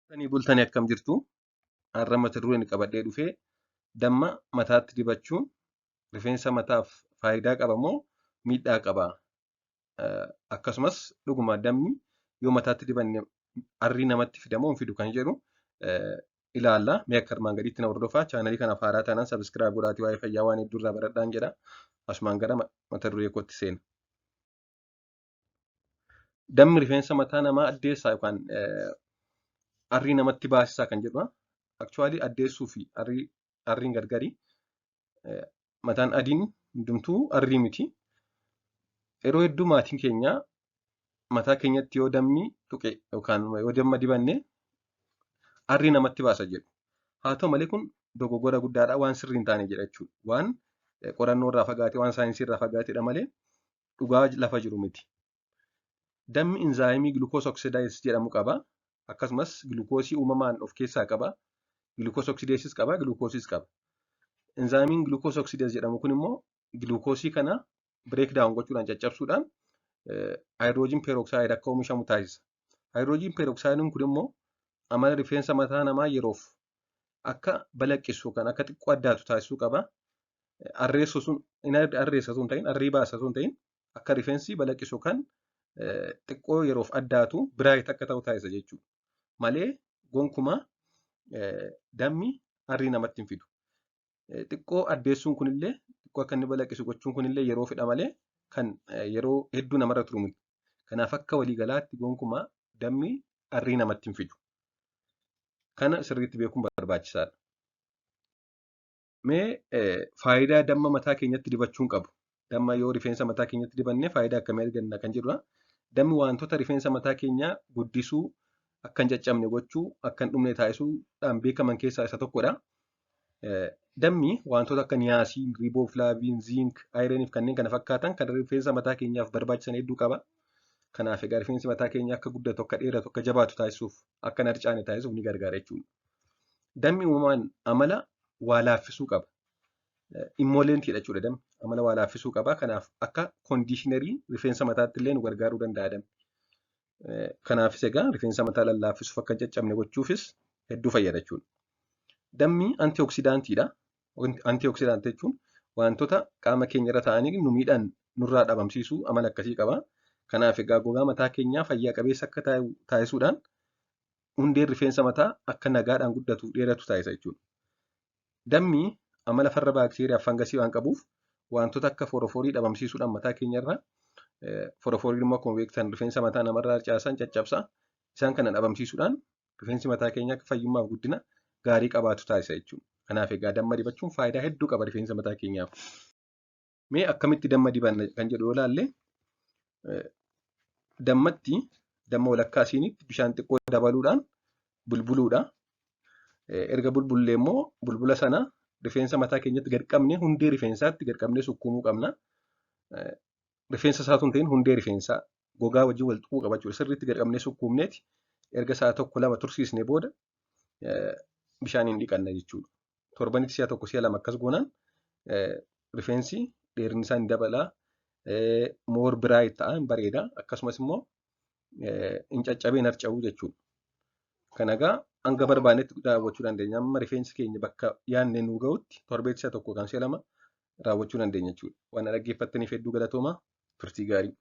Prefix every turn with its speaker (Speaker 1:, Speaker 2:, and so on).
Speaker 1: Bultanii bultanii akkam jirtu? Har'a mata dureen qabadhee dhufee damma mataatti dibachuun rifeensa mataaf faayidaa qaba moo miidhaa qaba? Akkasumas dhuguma dammi yoo mataatti dibanne arrii namatti fida moo hin fidu kan jedhu ilaalla. Mee akka armaan gadiitti na hordofaa. Chaanalii kanaaf haaraa taanaan subscribe godhaatii waa'ee fayyaa waan hedduu irraa baradhaan jedha. Asumaan gara mata duree kootti seena. Dammi rifeensa mataa namaa addeessaa yookaan arrii namatti baasisaa kan jedhudha. Actually addeessuu fi arriin gargari. Mataan adiin hundumtuu arrii miti. Yeroo hedduu maatiin keenya mataa keenyatti yoo dammi tuqe yookaan yoo damma dibanne arrii namatti baasa jedhu. Haa ta'u malee kun dogoggora guddaadha, waan sirrii hin taane jedha jechuudha. Waan qorannoo irraa fagaate, waan saayinsii irraa fagaatedha malee dhugaa lafa jiru miti. Dammi inzaayimii glucose oxidase jedhamu qaba. Akkasumas glukoosii uumamaan of keessaa qaba. Glucose oxidases qaba, glukoosiis qaba. Inzaayimiin glucose oxidase jedhamu kun immoo glukoosii kana break down gochuudhaan, caccabsuudhaan hydrogen peroxide akka oomishamu taasisa. Hydrogen peroxide'n kun immoo amala rifeensa mataa namaa yeroof akka balaqqisu yookaan akka xiqqoo addaatu taasisuu qaba. Arreessu sun arreessa sun ta'in, arrii baasa sun ta'in, akka rifeensi balaqqisu kan xiqqoo yeroof addaatu, bright akka ta'u taasisa jechuudha. Malee gonkumaa dammi arrii namatti hin fidu. Xiqqoo addeessuun kunillee, xiqqoo akka inni balaqqisu gochuun kunillee yeroo fedha malee kan yeroo hedduu namarra turu miti. Kanaaf akka waliigalaatti gonkumaa dammi arrii namatti hin fidu. Kana sirriitti beekuun barbaachisaadha. Mee faayidaa damma mataa keenyatti dibachuun qabu. Damma yoo rifeensa mataa keenyatti dibanne faayidaa akkamii arganna kan jedhudha. Dammi wantoota rifeensa mataa keenyaa guddisuu, akka hin caccabne gochuu, akka hin dhumne taasisuudhaan beekaman keessaa isa tokkodha. Dammi wantoota akka niacin, riboflavin, zinc, ironii fi kanneen kana fakkaatan kan rifeensa mataa keenyaaf barbaachisan hedduu qaba. Kanaaf egaa rifeensi mataa keenyaa akka guddatu, akka dheeratu, akka jabaatu taasisuuf, akka hin harcaane taasisuuf ni gargaara jechuudha. Dammi uumamaan amala waa laaffisuu qaba. Emollient iidha jechuudha dammi. Amala waa laaffisuu qaba. Kanaaf akka conditioner ii rifeensa mataatti illee nu gargaaruu danda'a dammi. Kanaafis egaa rifeensa mataa lallaaffisuuf, akka hin caccabne gochuufis hedduu fayyada jechuudha. Dammi antioxidant iidha. Antioxidant ii jechuun wantoota qaama keenya irra ta'anii nu miidhan nurraa dhabamsiisuu amala akkasii qaba. Kanaaf egaa gogaa mataa keenyaa fayyaa qabeessa akka taasisuudhaan hundeen rifeensa mataa akka nagaadhaan guddatu, dheeratu taasisa jechuudha. Dammi amala farra baakteeriyaa fi fangasii waan qabuuf wantoota akka foroforii dhabamsiisuudhaan mataa keenyarraa, foroforiin immoo akkuma beektan rifeensa mataa namarraa harcaasan, caccabsa. Isaan kana dhabamsiisuudhaan rifeensi mataa keenyaa akka fayyummaaf guddina gaarii qabaatu taasisa jechuudha. Kanaaf egaa damma dibachuun faayidaa hedduu qaba rifeensa mataa keenyaaf. Mee akkamitti damma dibanna kan jedhu yoo ilaalle, dammatti, damma walakkaa siiniitti bishaan xiqqoo dabaluudhaan bulbuluudha. Erga bulbullee immoo bulbula sana rifeensa mataa keenyatti gad qabnee, hundee rifeensaatti gad qabnee sukkuumuu qabna. Rifeensa isaa osoo hin ta'in hundee rifeensaa gogaa wajjin wal tuquu qaba jechuudha. Sirriitti gad qabnee sukkuumneeti erga sa'a tokko lama tursiisnee booda bishaaniin dhiqanna jechuudha. Torbanitti si'a tokko, si'a lama akkas goonaan rifeensi dheerinni isaa ni dabala. More bright ta'a, hin bareeda. Akkasumas immoo hin caccabee, hin harca'u jechuudha. Kana egaa hanga barbaannetti raawwachuu dandeenya. Amma rifeensi keenya bakka yaadne nuu gahutti torbeetti si'a tokko kan si'a lama raawwachuu dandeenya jechuudha. Waan dhaggeeffattaniif hedduu galatoomaa. Turtii gaarii.